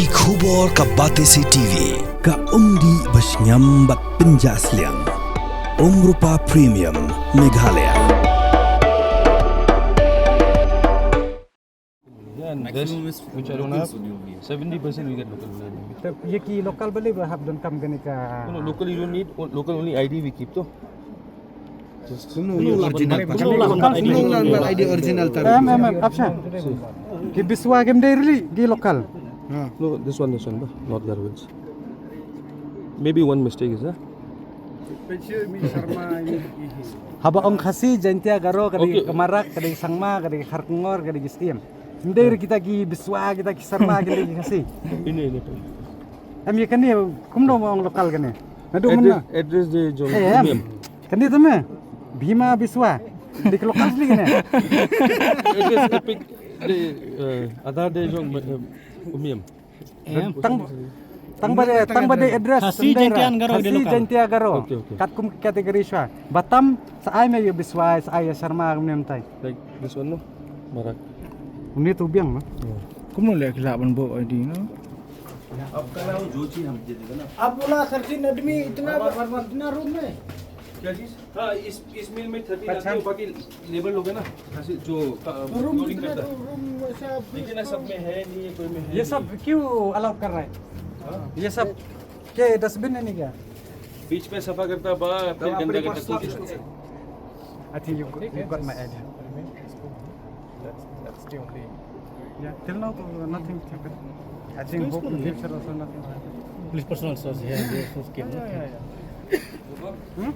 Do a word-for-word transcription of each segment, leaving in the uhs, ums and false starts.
Ki khubor ka Batesi T V, ka umdih bashngiam bad pynjah sliang. Umrupa Premium, Meghalaya. Yeah, and this, which I don't have, seventy percent we get local. Ye ki local balei ba hap donkam kane ka? No, no, local you don't need, o-, local only I D we keep to. Kumno original, kumno original I D original tar. Em, em, em, acha. Ki biswa kim dei really ki local. No, this one, this one, ba, not that one. Maybe one mistake is there. Haba ong Khasi, Jaintia, Garo, ka dei, okay, ka Marak, ka dei Sangma, ka dei Kharkongor, ka dei Syiem. Ym dei kita ki biswa, kita ki Sarma, kita ki Khasi. Ine, ine. Em, ye kane kumno mo ong local kane? Naduh mynno? Address, address de jong, eh, em, Umiam. Kane te me Bhima biswa. Dei ki local sli kane. Address epic de, eh, Aadhaar de jong, eh, Umiam. Em. Tang, tang ba dei, tang ba dei address Khasi, Jaintia, Garo, Khasi, local. Jaintia, Garo. Okay, okay. Katkum category shuwa. Batam sa ai me ïa biswa, sa ai ïa Sharma, kumne mynta. Like this one, no? Marak. Kumne to biang, no? Yeah. Kumno leh ki lah ban buh I D, no? अब बोला सर तीन आदमी इतना, इतना रूम में। क्या चीज? हाँ, इस, इस मिल में थर्टी अच्छा। आदमी हो, बाकी लेबर लोग हैं ना, ऐसे जो का-, रूम लोडिंग कितना करता है। रूम वैसा लेकिन ना, सब में है, नहीं है, कोई में है ये नहीं। सब क्यों अलाउ कर रहा है? हाँ। ये सब के डस्टबिन है नहीं क्या? बीच में सफा करता बा, फिर गंदा करता। I think you got, you got my idea. That's, that's the only. Yeah, till now, uh, nothing happened. I think hope in future also nothing will happen. Police personnel also, yeah, they also came, no? Yeah, yeah, yeah. Hmm?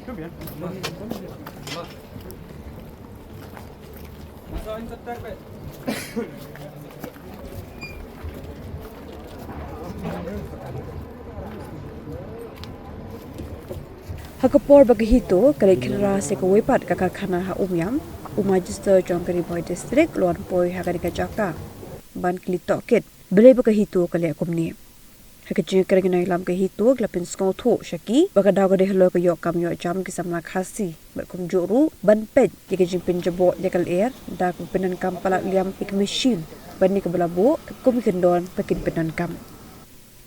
Could be, yeah. Ha ka por ba ka HITO ka leit khynra sha kawei pat ka karkhana ha Umiam, u Magistrate jong ka Ri Bhoi District u la wan poi ha kane ka jaka ban kylli tohkit balei ba ka HITO ka leh kumne. Ha ka jingkren ki nongïalam ka HITO ki la pynsngewthuh sha ki ba ka daw ka dei halor ka ïoh kam ïoh jam ki samla Khasi bad kumjuh ruh ban peit ïa ka jingpynjaboh ïa ka lyer da kaba pyndonkam palat liam ïa ki machine ban ïa kaba la buh kum ki kyndon ba kin pyndonkam.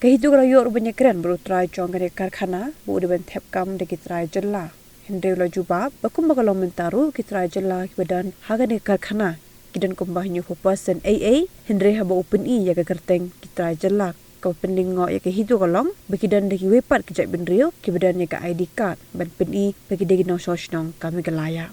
Ka HITO ka la ïoh ruh ban ïakren bad u trai jong kane ka karkhana ba u dei ban thep kam da ki trai jylla. Hynrei u la jubab ba kumba ka long mynta ruh ki trai jylla kiba don ha kane ka karkhana ki don kumba hynñiewphew percent eiei, hynrei haba u pyni ïa ka kyrteng ki trai jylla kaba pynlyngngoh ïa ka HITO ka long ba ki don da kiwei pat ki jaitbynriew kiba don ïa ka I D card ban pyni ba ki dei ki nongshong shnong ka Meghalaya.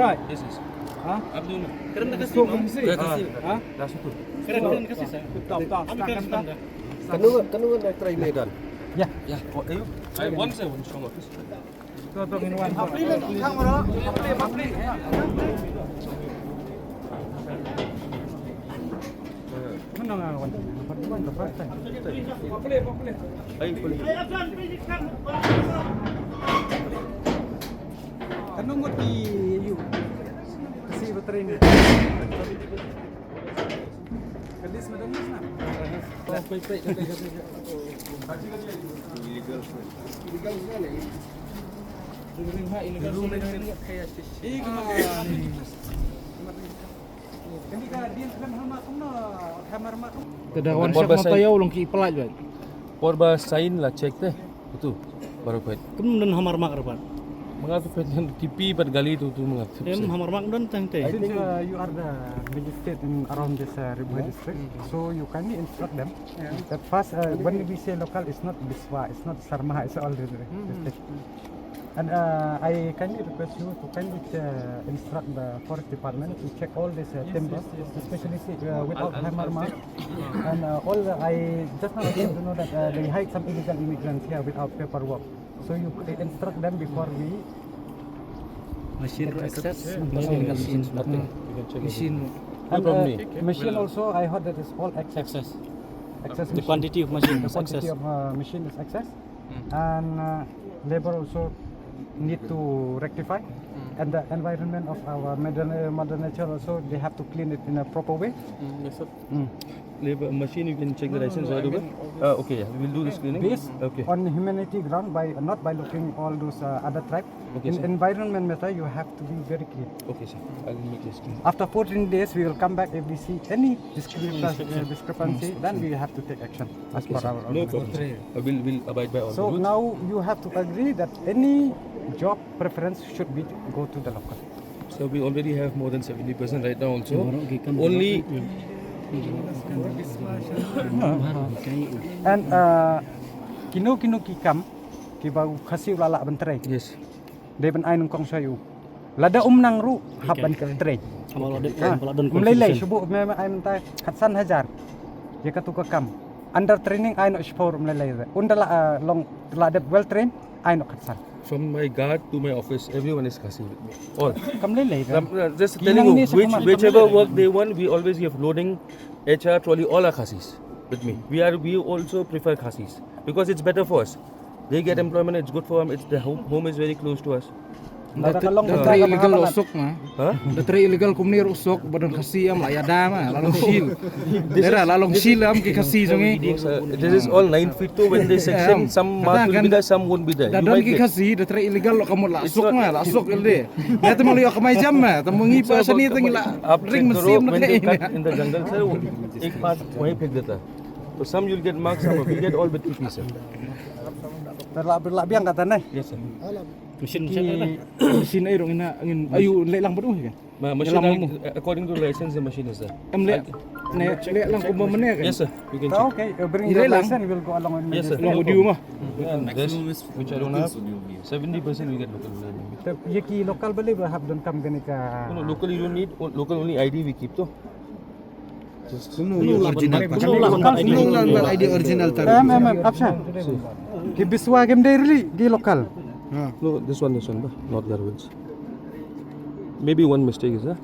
Right. Yes, yes. Huh? Abdul. Karen kasi. Huh? Dah situ. Karen, Karen kasi, sir. Stop, stop, stop, stop. Kanu, kanu nak try medan. Ya. Ya. Oh, ayo. Ai, one seven, sama. Te da wan shep mata ïa u long ki palat bad. Por ba sign la check te. Utu, baroh peit. Kum don hamar mark ruh pat. Manga tu peit, T P bad gali tu, tu manga tu. Em, hamar mark don tang te. I think, uh, you are the magistrate in around this, uh, Ri Bhoi district. So you kindly instruct them that first, uh, when we say local, it's not Biswa, it's not Sarma, it's all the district. And, uh, I kindly request you to kindly, uh, instruct the forest department to check all this, uh, timber, especially, uh, without hammer mark. And, uh, all the, I just now came to know that, uh, they hide some illegal immigrants here without paperwork. So you, uh, instruct them before we. Machine to access, machine, machine. Machine. And, uh, machine also, I heard that is all access. Access. Access machine. The quantity of machine is access. The quantity of, uh, machine is access. And, uh, labor also need to rectify. And the environment of our mother, mother nature also, they have to clean it in a proper way. Mm, yes, sir. Mm. Labor machine, you can check the license right away. Uh, okay, yeah, we'll do the screening. Based okay. On humanity ground, by not by looking all those uh, other tribe. Okay, in sir. Environment matter, you have to be very clean. Okay, sir. I'll make this clean. After fourteen days, we will come back. If we see any discrepancy, uh, discrepancy, then we have to take action as okay, per sir. Our no problem. Sir. Uh, we'll, we'll abide by all so the rules. Now you have to agree that any job preference should be go to the local. So we already have more than seventy percent right now also. Only and uh, kino kino ki kam kiba u Khasi u la lah ban trei. Yes. Dei ban ai nyngkong sha u. Lada um nang ruh hap ban trei. Ym lei lei shubu me ai mynta khatsan hajar. Ïa katu ka kam. Under training ai noh shiphew ruh ym lei lei. Unda la uh, long la dep well trained ai noh khatsan. From my guard to my office, everyone is Khasi with me. All. Kam lei lei. Just telling you, which, whichever work they want, we always give loading, H R, trolley, all are Khasis with me. We are, we also prefer Khasis because it's better for us. They get employment, it's good for them. It's the home, home is very close to us. Da trei illegal u suk ma. Da trei illegal kumne u suk ba don Khasi am la ïada ma la long shil. Dera la long shil am ki Khasi jong i. This is all nine feet two when they section. Some mark will be there, some won't be there. Da don ki Khasi da trei illegal lo kamut la suk ma la suk ilde. Ya te malu ya kamai jam ma te mungi pa sani te ngi la ring mesin ma te in the jungle sir. Ek path wahi phek deta. So some you'll get marks, some we get all with P P sir. Terlak berlak biang kata ne. Yes sir. Mesin mesin ai rong ina ngin ayu leh lang badu kan. Ma machine according to license the machine is there. Em leh ne leh lang kumba mane kan. Yes sir. You can check. Okay, bring your license, we'll go along with. Yes sir. Long audio ma. This which I don't have. Seventy percent we get local. Ye ki local bale ba hap don kam kane ka. No, local you don't need. Local only I D we keep to. Original. Em em em apsa. Ki biswa kim dei really ki local. No, this one, this one, not Garwins. Maybe one mistake is there.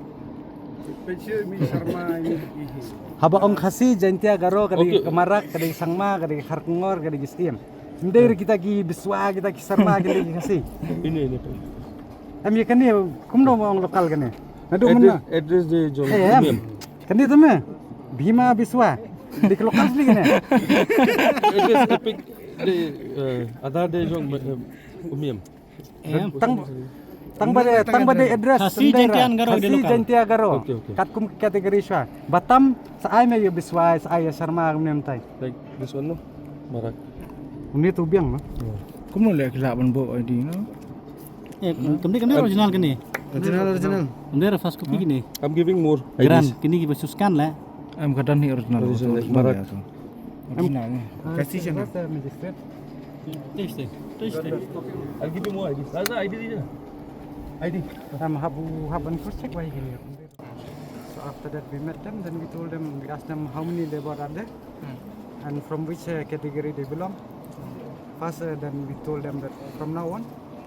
Haba ong Khasi, Jaintia, Garo, ka dei ka Marak, ka dei Sangma, ka dei Kharkongor, ka dei ki Siem. Ndei re kita ki biswa, kita ki Sarma, kita ki Khasi. Ini ini. Em ye kane kumno mo ong local kane. Nadu mana? Address de jong. Kane tu me. Bhima biswa. Di local sli kane. Address epic de Aadhaar de jong Umiam. Tang tang bade tang bade address. Khasi Jaintia Garo. Kat kum category shwa. Batam sa ai me ye biswa sa ai Sarma kumne mtai. Like this one no. Marak. Une tu biang no. Kumno le ki lah ban bo I D no. Kam dei kam dei original kane. Original original. Kam dei first copy kane. I'm giving more. Grant kine ki ba scan le. Em ka don hi original. Original. Marak. Original. Khasi sha na. Taste taste. I'll give you more I D. Sasa I D dina. I D. Em hap hap ban cross check wai kine. So after that we met them, then we told them, we asked them how many labour are there and from which uh, category they belong. First, uh, then we told them that from now on,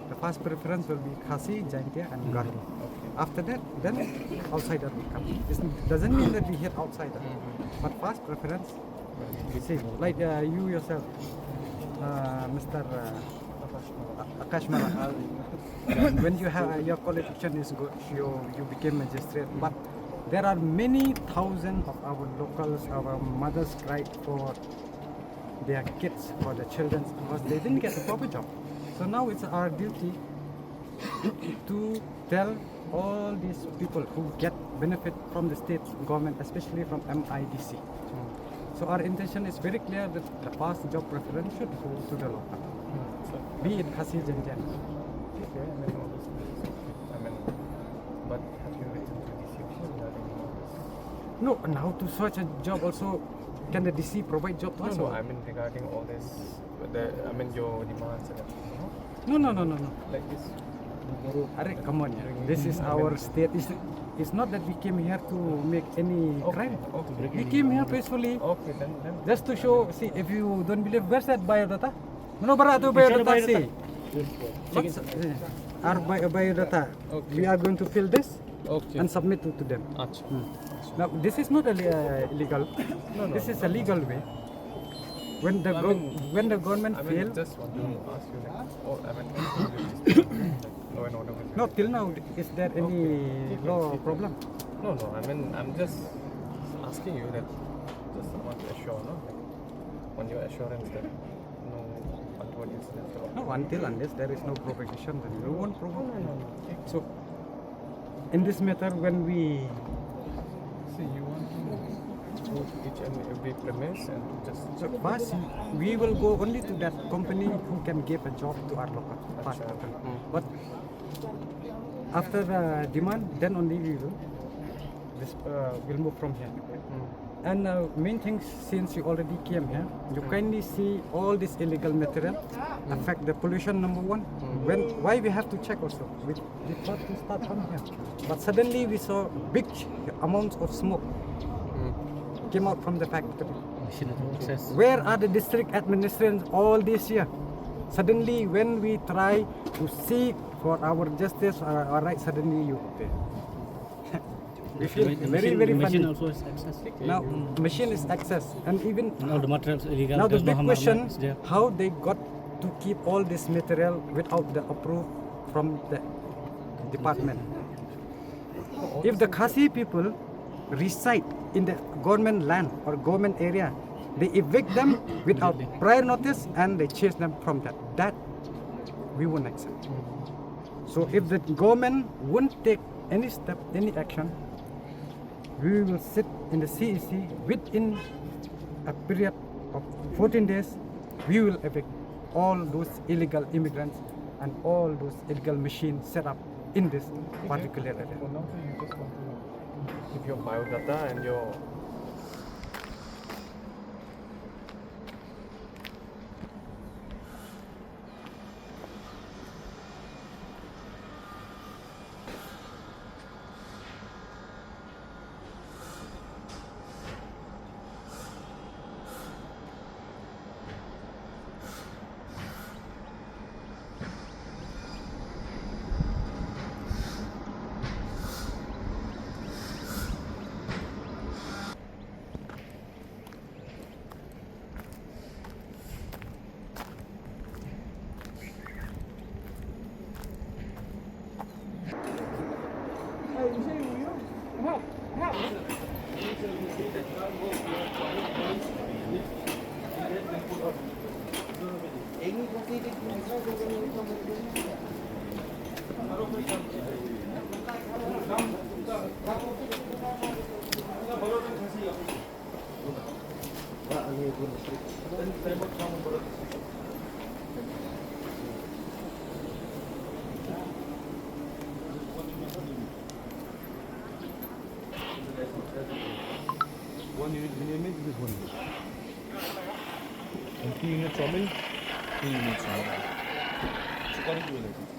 the first preference will be Khasi, Jaintia, and Garo. After that, then outsider will come. It doesn't mean that we hate outsider, but first preference, see, like uh, you yourself, uh, Mister Uh, Akash Marak, uh, when you have uh, your qualification is good, you you became magistrate, but there are many thousands of our locals, our mothers cried for their kids, for the children, because they didn't get a proper job. So now it's our duty to tell all these people who get benefit from the state government, especially from M I D C. So our intention is very clear that the past job preference should go to the local, be it Khasi Jaintia. Okay, I mean, all those places. I mean, but have you written to D C official regarding all this? No, now to search a job also, can the D C provide job to us? No, no, I mean regarding all this, the, I mean your demands and everything, no? No, no, no, no, no. Like this. Are, come on, yeah. This is our state. It's, it's not that we came here to make any crime. We came here peacefully. Okay, then, then just to show, see, if you don't believe, where's that biodata? Mano bara tu biodata si? Our biodata. We are going to fill this and submit it to them. Now, this is not a, uh, illegal. No, no. This is a legal way. When the when the government fail. Just want to ask you, like, oh, I mean, no, till now, is there any law problem? No, no. I mean, I'm just asking you that. Just Assure, no? Like, on your assurance that no untoward incidents will occur. No, until unless there is no provocation, then we won't provoke. No, no, no, no. So, in this matter, when we see, you want to go to each and every premise and just, so first, we will go only to that company who can give a job to our local. First. Acha. Hmm. But after the demand, then only we will, this, uh, will move from here. Hmm. And, uh, main thing, since you already came here, you, hmm, kindly see all this illegal material, hmm, affect the pollution, number one. Hmm. When, why we have to check also? We, we thought to start from here. But suddenly we saw big amounts of smoke, hmm, came out from the factory. Machine access. Where are the district administrators all this year? Suddenly, when we try to seek for our justice, uh, our right, suddenly you appear. We feel very, very funny. Machine also is access. Now, machine is access, and even now the materials illegal. Now the big question, how they got to keep all this material without the approve from the department? If the Khasi people reside in the government land or government area, they evict them without prior notice and they chase them from that. That we won't accept. So if the government won't take any step, any action, we will sit in the C E C within a period of fourteen days. We will evict all those illegal immigrants and all those illegal machines set up in this particular area. For now, sir, you just want to give your biodata and your One unit minimum, this is one unit. And two units sawmill, two units sawmill. It's according to your license.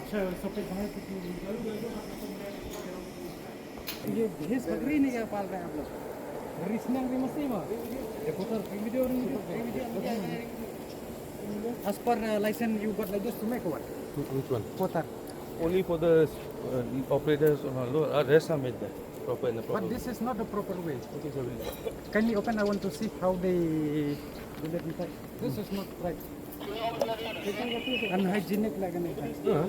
अच्छा, सफेद भाई, ये भेस बकरी नहीं क्या पाल रहे हैं आप लोग? रीसनंग री मसी मा। ये पुत्र वीडियो नहीं, वीडियो नहीं। As per, uh, license, you got license to make what? Which one? Putar. Only for the, uh, operators on our load. Our rest are made there. Proper in the proper. But this is not the proper way. What is the way? Kindly open. I want to see how they do that inside. This is not right. Unhygienic like anything. Huh?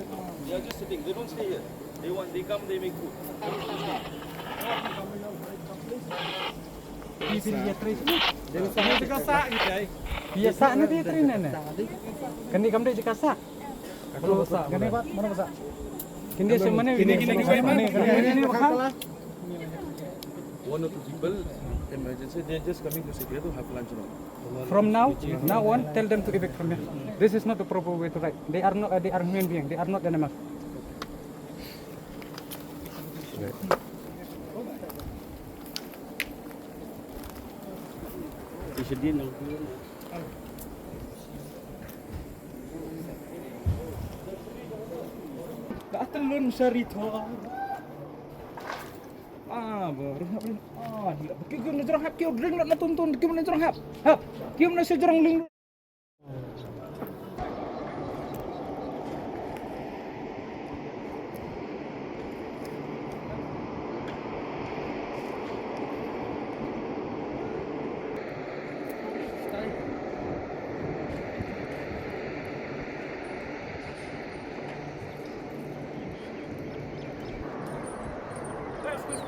They are just sitting. They don't stay here. They want, they come, they make food. Pi pi ïa trei. Jaka sah kita ai. Ïa sah ne ïa trei ne ne. Kane kam dei jaka sah. Kane ba, mano ba sah. Kine shu mane, kine, kine, kine, kine, kine, kine, kine, kine. One or two people, emergency, they are just coming to sit here to have lunch and all. From now, now on, tell them to evict from here. This is not the proper way to ride. They are not, uh, they are human being. They are not animals. Ka tlun sha ri thor. Ah, ba, ring hap, ring. Ah, dia. Ki gum na jrong hap, ki ring na tun tun, ki na jrong hap. Hap. Ki na sha jrong ling.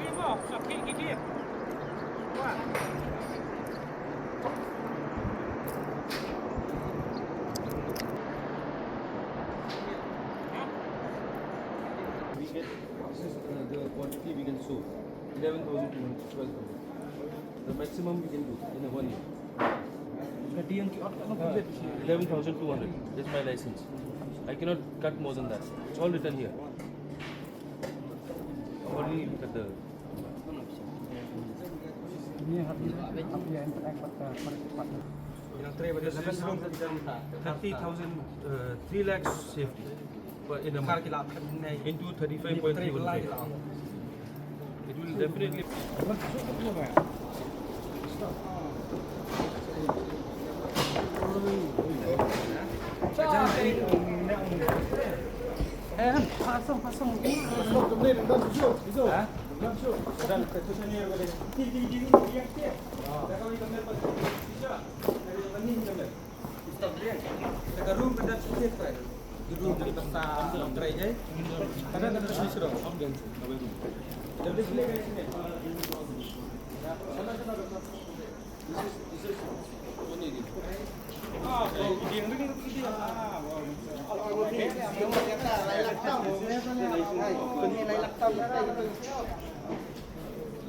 We get, this is, uh, the quantity we can sow. Eleven thousand two hundred, twelve thousand. The maximum we can do in a one year. Eleven thousand two hundred is my license. I cannot cut more than that. It's all written here. Only look at the Thirty thousand, uh, three lakhs safety per in a month into thirty-five point three one. It will definitely.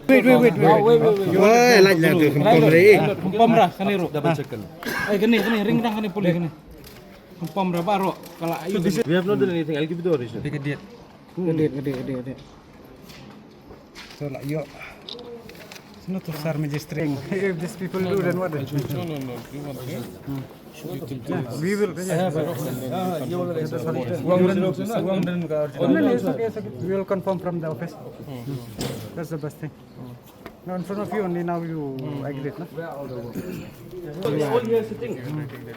Wait, wait, wait, wait. Wait, wait, wait. Wait, like that, confirm re. Confirm ra, kane ruh. Double check kan. Ai, kane, kane, ring dang kane pule kane. Confirm ra baroh. Kala ayu. We have not done anything. I'll give you the original. Date, date, date, date. So, like, yo. It's not a sir magistrate. If these people do, then what? No, no, no. We want to. We will. We will confirm from the office. That's the best thing. No, in front of you only now you agreed, na? All here sitting.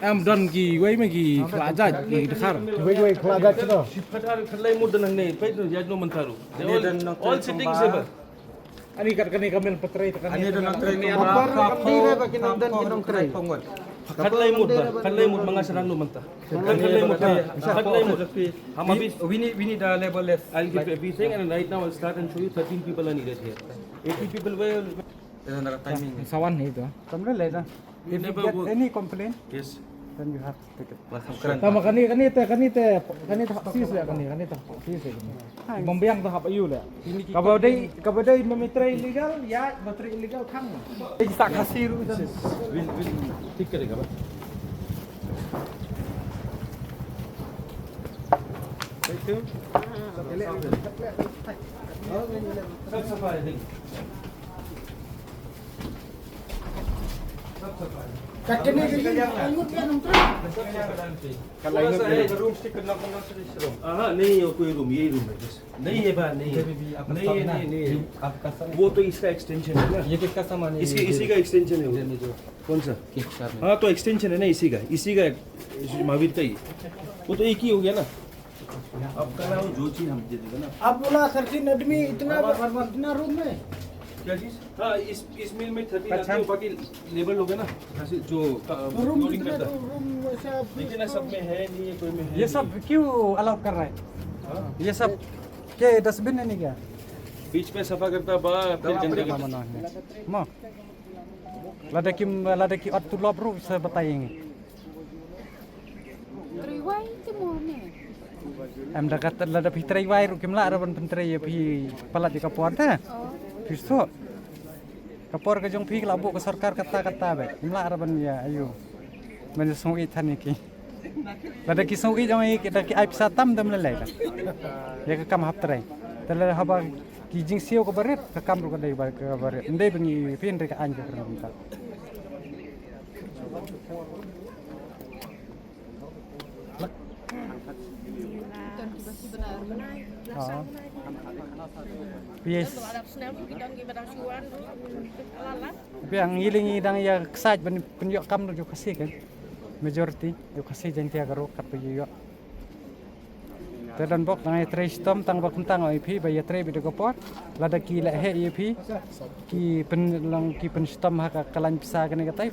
Em don ki wei me ki khlajat ki dkhar. Wei wei khlajat to. Shi phatar khlai mut dan ne, peit no yaj no mantaru. All sitting seba. Ani kat kane kamel patrai ta kane. Ani don nang trai. Apa kam di re ba ki nang don ki nang trai. Khatlai mut ba, khatlai mut manga sarang no manta. Khatlai mut, khatlai mut. Hama bis. We need, we need a level less. I'll give everything and right now I'll start and show you thirteen people are needed here. Eighty people were. There's another timing. Sawan ni to. Kamle le da. If you get any complaint, yes, then you have to take it. Tama kane, kane te, kane te, kane te hap sis le, kane, kane te hap sis le. Bang biang te hap ayu le. Kaba dei, kaba dei me trai illegal, ya, me trai illegal khang. Ei sa Khasi ruh. We'll, we'll take care of it. Thank you. Sab safa hai, dei. Sab safa hai. Kat kane ka ïing, ka ngut ka nongtrei. Ka la ïing ka room stick ka nong nong sri sri. हाँ, नहीं, ये कोई रूम, यही रूम है बस। नहीं है बा, नहीं है। नहीं, नहीं, नहीं। वो तो इसका एक्सटेंशन है ना। ये किसका सामान है? इसके, इसी का एक्सटेंशन है वो। कौन सा? हाँ, तो एक्सटेंशन है ना इसी का, इसी का, महावीर का ही। वो तो एक ही हो गया ना। अब कल आओ, जो चीज हम दे देंगे ना। आप बोला थर्टीन आदमी इतना, इतना रूम में? क्या चीज? हाँ, इस, इस मिल में थर्टीन आदमी हो, बाकी लेबर लोग हैं ना, जैसे जो का-, लोडिंग करता है। लेकिन ना, सब में है नहीं है, कोई में है नहीं। ये सब क्यों अलाउ कर रहा है? हाँ? ये सब के डस्टबिन है नहीं क्या? बीच में सफा करता बा, फिर गंदगी। Mana? Mo. Lada ki, lada ki ot tulop ruh sa batai ngi. Trei wai te mo ne. Em da kata lada phi trei wai ruh kim lah ra ban pyntrei ïa phi palat ïa ka por te. Phi suk. Ka por ka jong phi ka la buh ka sorkar kata kata beit. Kim lah ra ban ïa ayu. Ban ïa sngewthuh than ïa ki. Lada ki sngewthuh jong i, da ki ai pisa tam da ym lei lei da. Ïa ka kam hap trei. Te lada haba ki jingsiew kaba rit, ka kam ruh ka dei ba, kaba rit. Ym dei ba ngi pynrei ka aiñ ka kren kumta. Ha. Yes. Biang ngi lei ngi dang ïa excite ban pynïoh kam ruh jong Khasi kan. Majority jong Khasi Jaiñtia Garo kat ba ïoh. Te don bok dang ïa trei shitom tang ba kumta nga ong ïa phi ba ïa trei beit da ka por. Lada ki leh heh ïa phi ki pyn long ki pynshitom ha ka, ka lain pisa kane katai.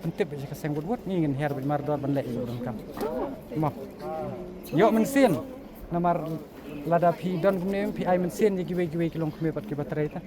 Pyntip beit sha ka seng wut wut ngi ngin hiar beit mardor ban leh ïa u donkam. Mo. Ïoh mynsiem. Namar Lada phi don kumne, phi ai mynsiem ïa kiwei kiwei ki longkmie bad kiba trei ta.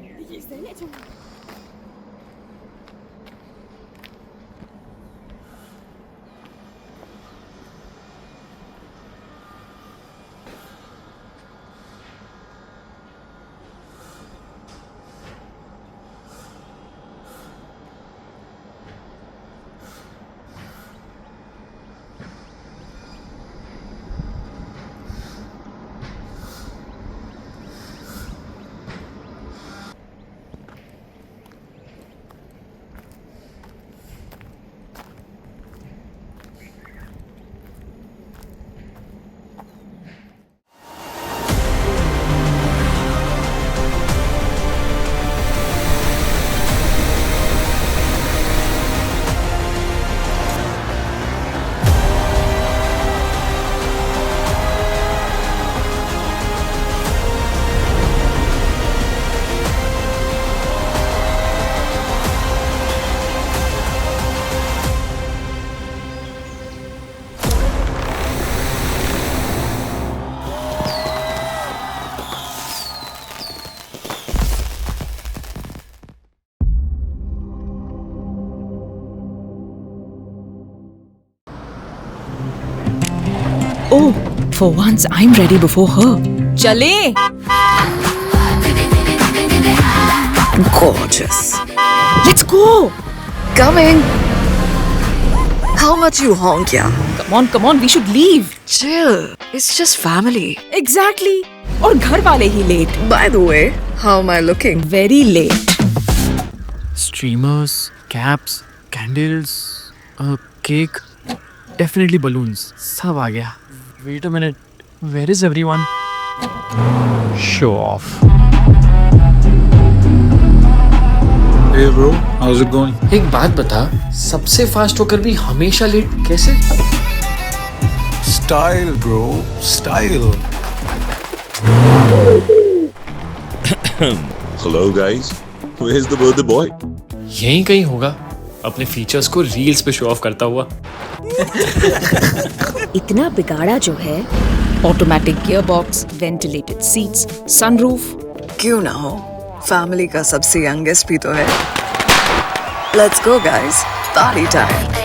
Oh, for once I'm ready before her. चले। Gorgeous. Let's go. Coming. How much you honk, yeah? Come on, come on, we should leave. Chill. It's just family. Exactly. और घर वाले ही late. By the way, how am I looking? Very late. Streamers, caps, candles, a cake, definitely balloons. सब आ गया. Wait a minute. Where is everyone? Show off. Hey bro, how's it going? एक बात बता, सबसे फास्ट होकर भी हमेशा लेट कैसे? Style, bro, style. Hello guys, where's the birthday boy? यहीं कहीं होगा, अपने फीचर्स को रील्स पे शो ऑफ करता हुआ. इतना बिगाड़ा जो है. Automatic gearbox, ventilated seats, sunroof. क्यों ना हो, फैमिली का सबसे यंगेस्ट भी तो है. Let's go guys, party time.